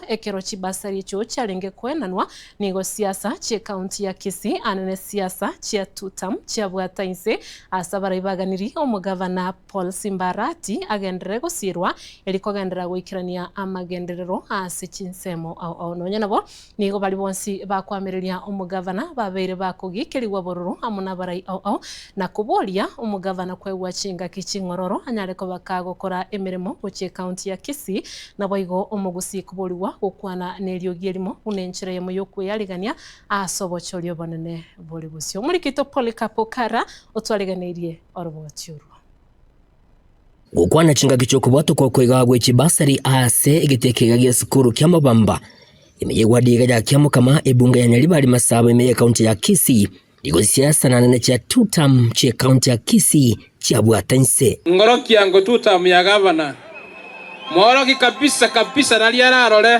Ekero chibasari echio chiarenge koenanwa, nigo siasa chi'ecounty ya Kisii ane ne siasa chia Tutam chiabwata inse ase abarai baganiri omogavana Paul Simba Arati agenderere gosirwa eri kogenderera goikerania amagenderero ase chinsemo ao ao. Nonya nabo Nigo baria bonsi bakoamereria omogavana babeire bakogikerigwa bororo amo nabarai ao ao, na koboria omogavana kwegwa chingaki ching'ororo anyare koba kagokora emeremo gochia ecounty ya Kisii, naboigo omogusii koborigwa gokwana neriogi erimo buna enchera eyemo yokweyarigania ase obochori obonene bore bosio. Omoriki oito Polycarp Okara otwariganeirie oroboti orwo. Gokwana chingaki chi'okobwatokwa okoiga gwe chibasari ase egetii ekeiga gi'esukuru ki'amabamba ime y'ewadi iga ya Kiamokama, ebunge ya Nyaribari Masaba ime y'ekaunti ya Kisii, nigo chiasananene chia two term chi'ekaunti ya Kisii chiabwata inse. Ngorokia ngo two term ya gavana mworoki kabisa kabisa nari ararore.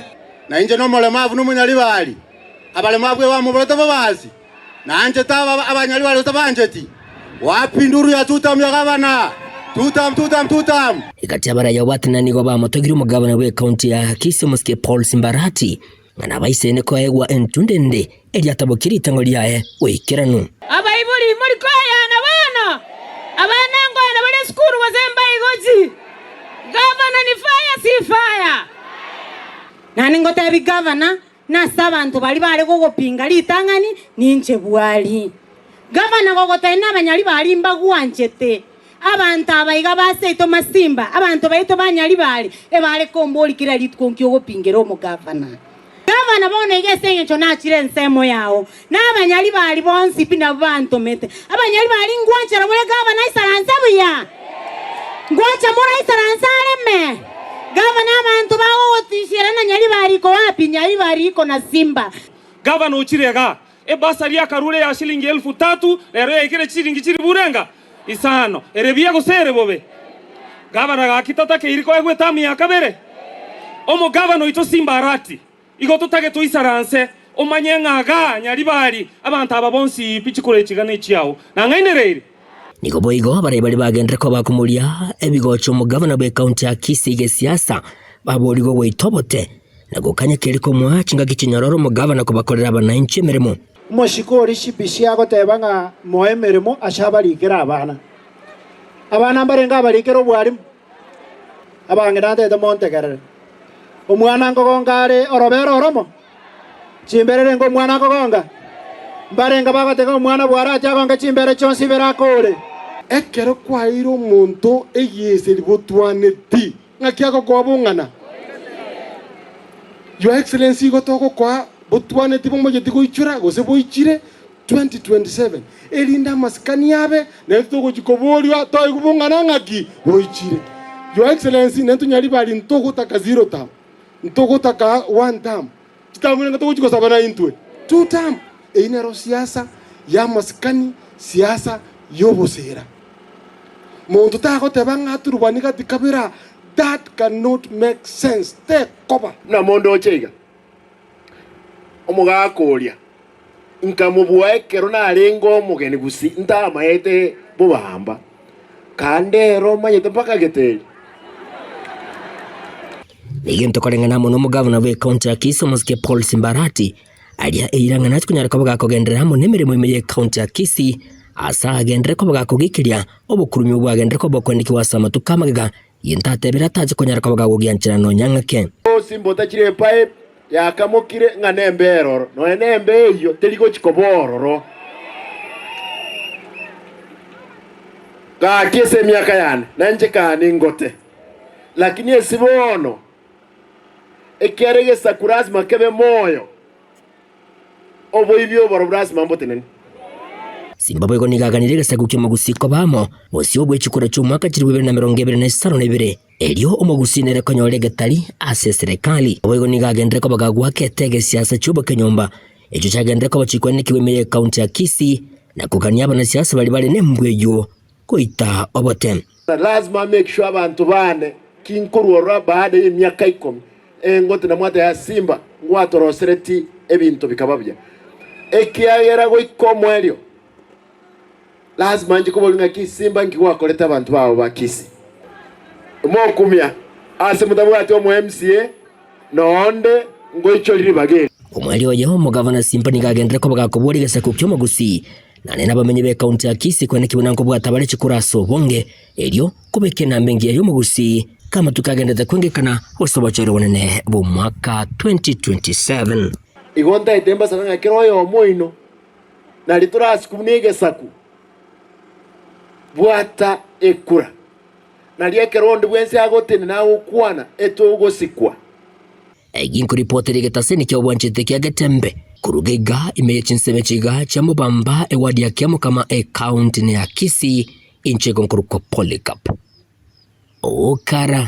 Na inche nomoremavu nomonyaribari, abaremavu ebamoborete bobasi. Nanchete aba abanyaribari otabancheti. Wapi nduru ya tutam ya gavana? Tutam tutam tutam. Egati abaraiyo batenena nigo bamotogirie omogabana bw'ekaunti ya Kisii omosike Paul Simbarati ng'a nabaisene koegwa entunde ende eria atabokie ritang'o riaye goikeranu. Abaibori, mori koyana bono? Abana nkoyana bare esukuru gose mbaigochi? Gavana ni fire si fire? Naende ngotebi gavana Nase abanto baria bare gogopinga ritang'ani, ninche bwari. Gavana gogotebia nabanyari baria mbagwanchete. Abanto aba iga ba seito masimba, abanto baito banyari bare, ebare komboria kera rituko nki ogopingera omogavana. Gavana bono iga ase engencho nachire ensemo yao, na abanyari baria bonsi pi nabwo bantomete. Abanyari baria ngwanchera more gavana aisaranse buya? Ngocha moraisaranse areme? Gavana abanto bagogotisiera na Nyaribari iko wapi? Nyaribari iko na Simba. Gavana ochire igaa, ebasari akarure ya shilingi elfu tatu, rero yaikire chishilingi chilifu renga? Isano. Ere buya gose ere bobe? Gavana gaki tatakeiri koegwa etamu ya kabere? Omogavana oito Simba Arati. Igo totagete oisaranse, omanye ng'a gaa Nyaribari abanto aba bonsi pi chikura echiga nechiao. Nang'ainereire. Nigo boigo baria baria bagenderere koba bakomoria ebigocha omogavana bw'ekaunti ya Kisii gesiasa baborigwe goita obote na gokanya keri komoa chingaki chinyororo omogavana kobakorera abananchi emeremo. Omosike oria Shibisi agoteba ng'a moe emeremo ase abarikere abana. Abana mbarenge abarikere obwarimu? Abang'ina ntete montegerere. Omwana nkogonka are orobere oromo? Chimbere renge omwana akogonka? Mbarenge bagotega omwana bwarache agonke chimbere chionsi ibere akore? Ekero kwaeire omonto egieseri botwaneti, ng'aki agokoa bong'ana? Your Excellency igo togokoa botwaneti bomocheti goichora gose boichire 2027, erinde amasikani abe, naintwe togochia koboria toigwe bong'ana ng'aki boichire. Your Excellency, naintwe Nyaribari ntogotaka zero term, ntogotaka one term, chiterm rende togochia gosaba naintwe two term. Eyio nero siasa y'amasikani, siasa y'obosera. Monto tagoteba ng'a aturubani gati kabera, that cannot make sense, tekoba. Buna mondoche iga, omogaka oria Nkamobua ekero narenge omogeni gose ntamaete bobamba, kande ere omanyete mpaka geteri. Negento koreng'ana amo nomogavana bw'ecounty ya Kisii omosike Paul Simbarati, aria eira ng'a nache konyara koba gakogenderera amo nemeremo ime y'ecounty ya Kisii ase agenderere koba gakogikiria obokurumi obwo agenderere koba okoenekigwa ase amatuko amagega Gento atebire atache konyara koba gagogianchera nonya ng'ake. Simba otachire epipe yakamokire ng'a nembe eroro, nonya nembe eyio teri gochi koba ororo. Gaki ase emiaka yane nainche kane ngote, lakini ase bono ekiagera egesaku lasima kebe moyo. Oboibi oboro lasima mbotenene. Simba boigo nigo aganirie egesaku ki'omogusii koba amo, bosio bwe chikura chi'omwaka chilifu ibere na emerongo ebere na isano na ibere, erio omogusii nere konyora egetari ase eserekari. Boigo nigo agenderere koba gagoakete egesiasa chi'obokenyomba, echio chiagenderere koba chikwenekigwa ime y'ecounty ya Kisii, na kogania abanasiasa baria bare nembwa eyio goita obote. Lasima make sure abanto bane ki nkorwa ororo baada y'emiaka ikomi Engote na mwata ya simba ngwatorosereti ebinto bikaba buya, ekiagera goika omoerio lasima nche koboria ng'aki simba nki gwakorete abanto bao ba Kisii. Mokumia ase motabwati omo MCA. Noonde ngoichorie ribaga eri. Omweri oye omogavana Simba nigo agenderere koba gakoboria egesaku ki'omogusii, naende nabamenyi b'ekaunti ya Kisii koeneki buna nkobwata bare chikura ase obonge, erio kobeka enamba engiya y'omogusii kamatuko agenderete kwengekana gose obochori obonene bw'omwaka 2027. Igo ntaete mbasabe ng'a kera oyomo oino, nario torasikwe buna egesaku, bwata ekura. Nario ekero onde bwensi agotenena agokwana, etogosikwa. Ginkoripotera egetaseni kia obwanchete kia Getembe koruga iga ime ye chinsemo chiga chia Mobamba ewadi ya Kiamokama ecounty ne ya Kisii inche igo nkorokwa Polycarp Okara.